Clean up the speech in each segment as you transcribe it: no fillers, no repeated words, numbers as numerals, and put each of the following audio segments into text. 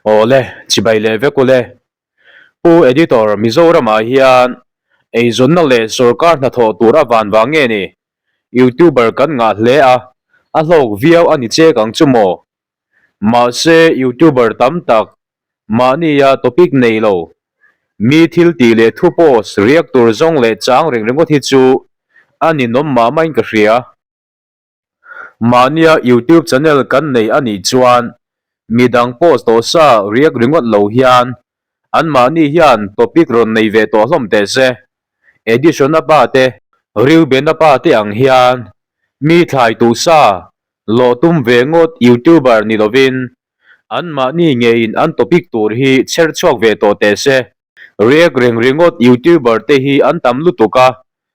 Awle, chibai leh vek ule. Pu Editor, Mizoramah hian eizawnna leh sorkar hnathawh tur a van vang nge ni? Youtuber kan ngah hle a, a hlawk viau a ni chek ang chu maw? Mahse, Youtuber tam tak mahnia topic nei lo, mi thil tih leh thu post riak tur zawng leh chang reng ringawt hi chu a ninawm mah mahin ka hria. Mahnia YouTube channel kan nei a nih chuan midang post tawh sa riak ringawt lo hian anmahni hian topic rawn nei ve tawh hlawm teh se. Edison-a pa te, Reuben-a pa te ang hian mi thlai tuh sa lawh tum ve ngawt YouTuber ni lovin anmahni ngeiin an topic tur hi chher chhuak ve tawh teh se. Riak reng ringawt YouTuber te hi an tam lutuk a,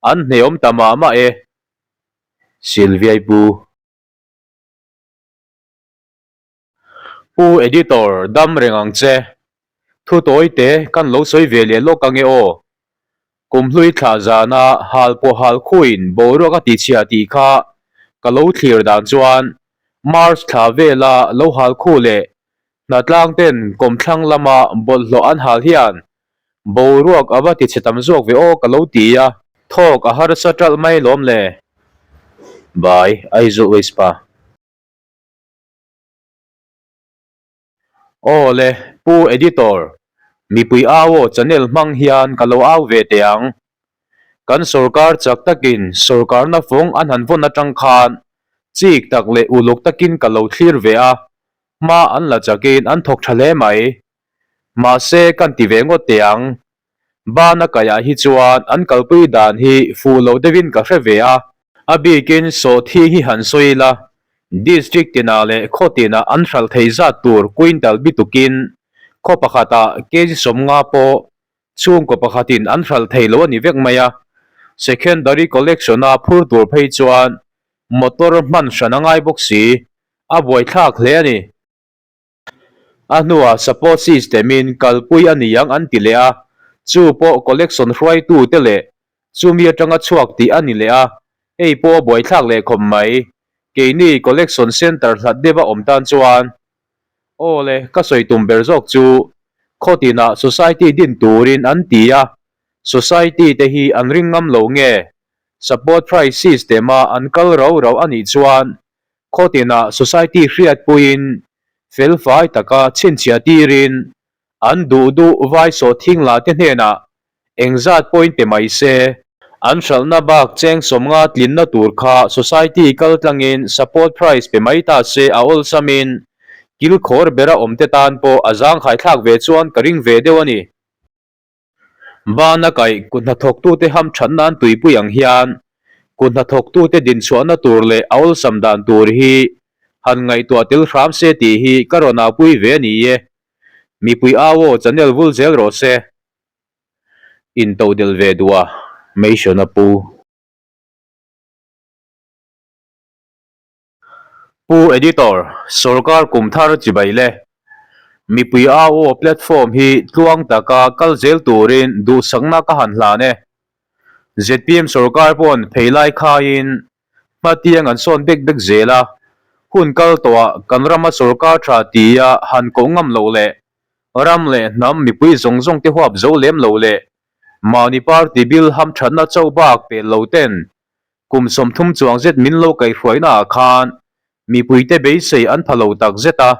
an hneawm ta mah mah e. Sylviai Pu. Pu Editor, dam reng ang che. Thu tawi te kan lo sawi ve leh lawk ange aw. Kumhlui thlah zana hal pawh hal khuin boruak a tichhia tih kha ka lo thlir dan chuan March thla vela lo hal khu leh hnatlang ten kawmthlang lama bawlhhlawh an hal hian Boruak a va ti chhe tam zawk ve aw ka lo ti a. Thawk a harsa ṭalh mai lawm le. By Aizawl Waste Pa. Aw le, Pu Editor, mipui au aw channel hmang hian ka lo au ve teh ang. Kan sorkar chak takin sorkarna fawng an han vawn atang khan chik tak leh uluk takin ka lo thlir ve a, hma an la chakin an thawk tha hle mai. Mahse kan ti ve ngawt teh ang. Bana kaiah hi chuan an kalpui dan hi fuh lo deuhin ka hre ve a. A bikin sawhthing hi han sawi ila, District tinah leh khaw tinah an hralh thei zat tur quintal bitukin khaw pakhatah kg 50 pawh chhungkaw pakhatin an hralh thei lo a ni vek mai a. Secondary collection-a phur tur phei chuan motor hman hran a ngai bawk si, a buaithlak hle a ni. A hnuah support system-in kalpui a ni ang an ti leh a, chu pawh collection hruaitute leh chumi atanga chhuak tih a ni leh a, hei pawh a buaithlak leh khawp mai. Keini collection centre hlat deuha awm tan chuan aw le ka sawi tum ber zawk chu khaw tinah society din turin an ti a, society te hi an ring ngam lo nge support price system-a an kal rau rau a nih chuan Khaw tinah society hriatpuiin felfai taka chhinchhiah tirin an duh duh vai sawhthing la te hnenah engzat pawhin pe mai se. An hralhna bak cheng 50 tlinna tur kha society kal tlangin support price pe mai ta se a awlsamin kilkhawr bera awmte tan pawh a zangkhaithlak ve chuan ka ring ve deuh a ni. Bana kaih kut hnathawktute hamthat nan tuipui ang hian kut hnathawktute dinchhuahna tur leh a awlsam dan tur hi han ngaihtuah tel hram se tih hi ka rawn aupui ve a ni e. Mipui au aw channel vul zel rawh se. Intodelh ve duh a, Mason a pu. Pu Editor, Sorkar kum thar chibai le. Mipui au aw platform hi tluang taka kal zel turin duhsakna ka han hlan e. Zpm sorkar pawn pheilai khaiin hmatiang an sawn bek bek zel a, hun kal tawhah kan rama sorkar tha tia han koh ngam loh leh ram leh hnam mipui zawng zawng te huap zo lem lo leh mahni party bil hamthatna chauh bak pel lo ten Kum 30 chuang zet min lo kaihhruaina ah khan mipuite beisei an pha lo tak zet a,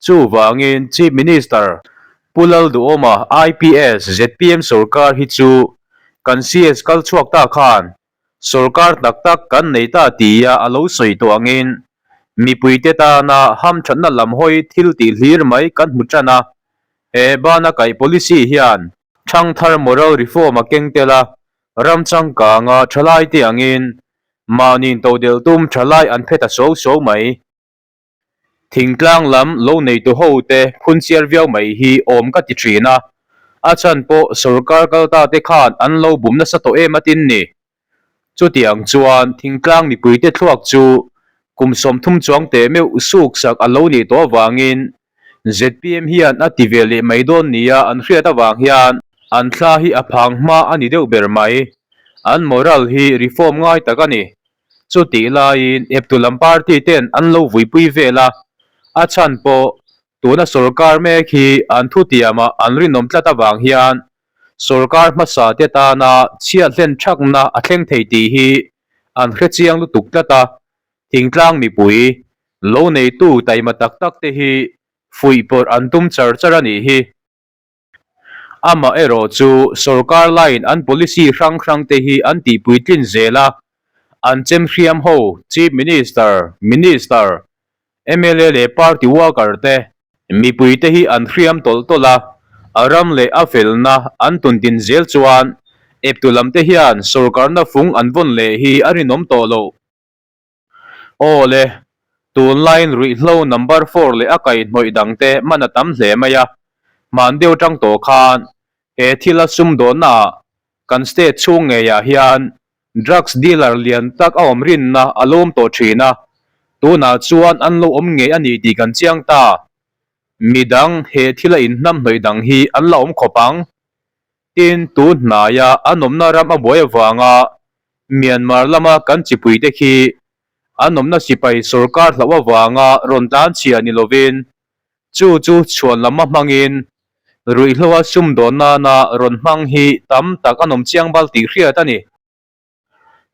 chuvangin Chief Minister Pu Lalduhawma IPS zpm sorkar hi chu kan CS kal chhuak ta khan sorkar tak tak kan nei ta tia a lo sawi tawh angin mipuite tana hamthatna lam hawi thil tih hlir mai kan hmu tan a, he bana kaih policy hian thangthar moral reform a keng tel a, Ram changkanga thalai te angin mahni intodelh tum thalai an phe ta suau suau mai. Thingtlang lam lo neitu ho te phunchiar viau mai hi awm ka ti thin a, a chhan pawh sorkar kalta te khan an lo bum nasa tawh em atin ni. Chutiang chuan thingtlang mipuite thluak chu kum 30 chuang teh meuh suk sak a lo nih tawh avangin Zpm hian a ti ve leh mai dawn nia an hriat avang hian an thla hi a phang hma a ni deuh ber mai. An moral hi reform ngai tak a ni. Chutih laiin eptu lam party ten an lo vuipui vel a, a chhan pawh. Tuna sorkar mek hi an thutiamah an rinawm tlat avang hian sorkar hmasa te tana chhiat hlen thakna a thleng thei tih hi an hre chiang lutuk tlat a, thingtlang mipui, lo neitu taima tak tak te hi fuih pawrh an tum char char a nih hi. Amaherawh chu sorkar laiin an policy hrang hrang te hi an tihpuitlin zel a, an chem hriam ho Chief Minister, Minister, mla leh party worker te mipui te hi an hriam tawlh tawlh a, a ram leh a felna an tuntin zel chuan eptu lam te hian sorkarna fung an vawn leh hi a rinawm tawh loh. Aw le, tunlaiin ruihhlo number four leh a kaihhnawih dangte man a tam hle mai a, hman deuh tang tawh khan he thila sumdawnnaah kan state chhung ngeiah hian drugs dealer lian tak a awm rinna a lo awm tawh thin a, tunah chuan an lo awm ngei a ni tih kan chiang ta. Midang he thila inhnamhnawih dang hi an la awm khawp ang. Tin, tun hnaia an awmna ram a buai avanga Myanmar lama kan chipuite khi an awmna sipai sorkar hlauh avanga rawn tlan chhia ni lovin chu chu chhuan lama hmangin ruihhloa sumdawn nana rawn hmang hi tam tak an awm chiang bal tih hriat a ni.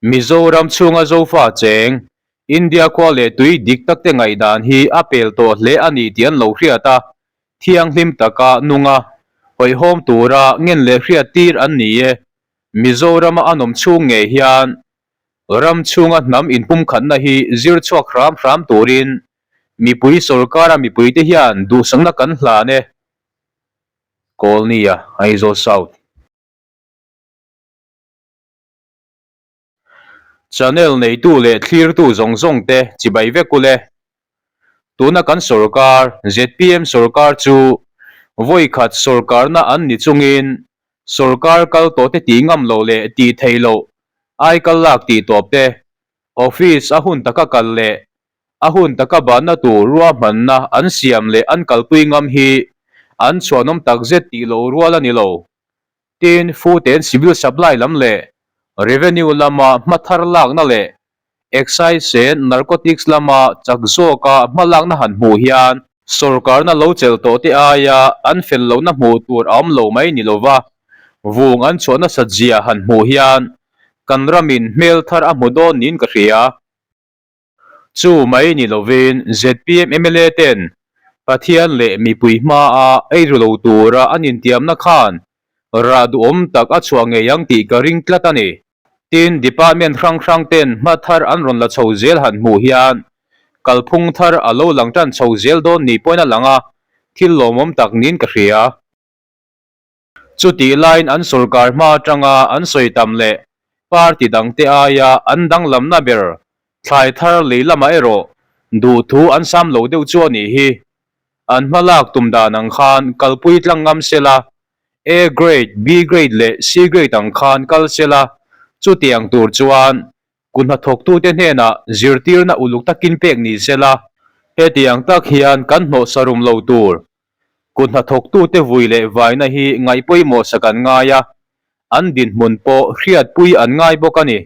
Mizoram chhunga Zofa cheng, India khua leh tui dik takte ngaihdan hi a pel tawh hle a ni tih an lo hriat a, thianghlim taka nunga hawihhawm tura ngen leh hriat tir an ni e. Mizorama an awm chhung ngei hian ram chhunga hnam inpumkhatna hi zir chhuak hram hram turin mipui sorkara mipuite hian duhsakna kan hlan e. Kawlnia, Aizawl South. Channel neitu leh thlirtu zawng zawng te chibai vek ule. Tuna kan sorkar, zpm sorkar chu vawi khat sorkarna an ni chungin sorkar kal tawh te tih ngam loh leh tih theih loh, aikal lak tih tawp te, office a hun taka kal leh a hun taka banna tur ruahmanna an siam leh an kalpui ngam hi an chhuanawm takzet tih loh rual a ni lo. Tin, Food and Civil Supply lam leh Revenue lama hma thar lakna leh Excise and Narcotics lama chak zawka hma lakna han hmuh hian sorkarna lo chelh tawh te aia an fel lohna hmuh tur a awm lo mai ni lova vung an chhuah nasat zia han hmuh hian kan ramin hmel thar a hmu dawn niin ka hria. Chu mai ni lovin zpm mla ten Pathian leh mipui hmaa ei ru lo tura an intiamna khan rah duhawm tak a chhuah ngei ang tih ka ring tlat a ni. Tin, department hrang hrang ten hma thar an rawn la chho zel han hmuh hian kalphung thar a lo lang tan chho zel dawn ni pawhin a lang a, thil lawmawm tak niin ka hria. Chutih laiin an sorkar hma atanga an sawi tam leh party dangte aia an danglamna ber thlai thar lei lamah erawh duhthu an sam lo deuh chu a nih hi. An hma lak tum dan ang khan kalpui tlang ngam sela, A grade, B grade leh C grade ang khan kal sela, chutiang tur chuan kut hnathawktute hnenah zirtirna uluk takin pek ni sela, hetiang tak hian kan hnawhsarum lo tur Kut hnathawktute vui leh vaina hi ngaih pawimawh sak an ngai a, an dinhmun pawh hriatpui an ngai bawk a ni.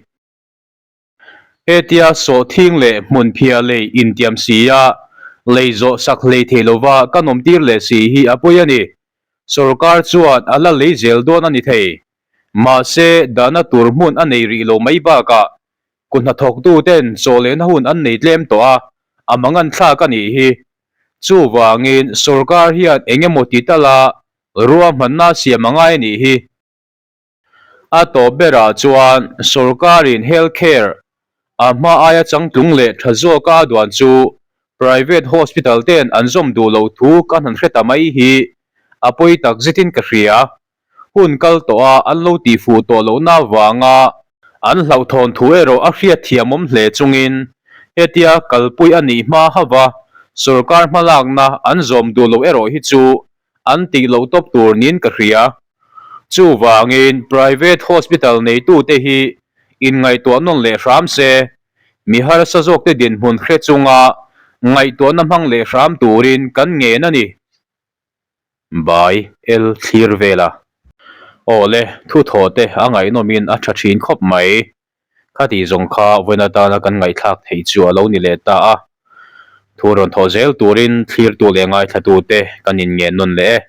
Hetia sawhthing leh hmunphiah lei intiam si a, lei zawh sak hlei thei lova kan awmtir leh si hi a pawi a ni. Sorkar chuan a la lei zel dawn a ni thei. Mahse, dahna tur hmun a nei rih lo mai bakah kut hnathawktuten chaw lehna hun an nei tlem tawh a, a mangan thlak a nih hi. Chuvangin sorkar hian eng emaw ti tala ruahmanna siam a ngai a nih hi. A tawp berah chuan sorkarin health care a hma aia changtlung leh tha zawka a duan chu private hospital ten an zawm duh loh thu kan han hre ta mai hi a pawi tak zetin ka hria. Hun kal tawh a an lo tihfuh tawh lohna avanga an hlauhthawn thu erawh a hriatthiamawm hle chungin hetia kalpui a nih hma hauva sorkar hmalakna an zawm duh loh erawh hi chu an tih loh tawp tur niin ka hria. Chuvangin private hospital neitute hi inngaihtuah nawn leh hram se, mi harsa zawkte dinhmun hre chunga ngaihtuahna hmang leh hram turin kan ngen a ni. Bai el thlir vel a. Aw le, thu thaw te a ngaihnawmin a tha thin khawp mai. Khati zawng kha vawiin atana kan ngaihthlak theih chu a lo ni leh ta a. Thu rawn thawh zel turin thlirtu leh ngaithlatute kan inngen nawn leh e.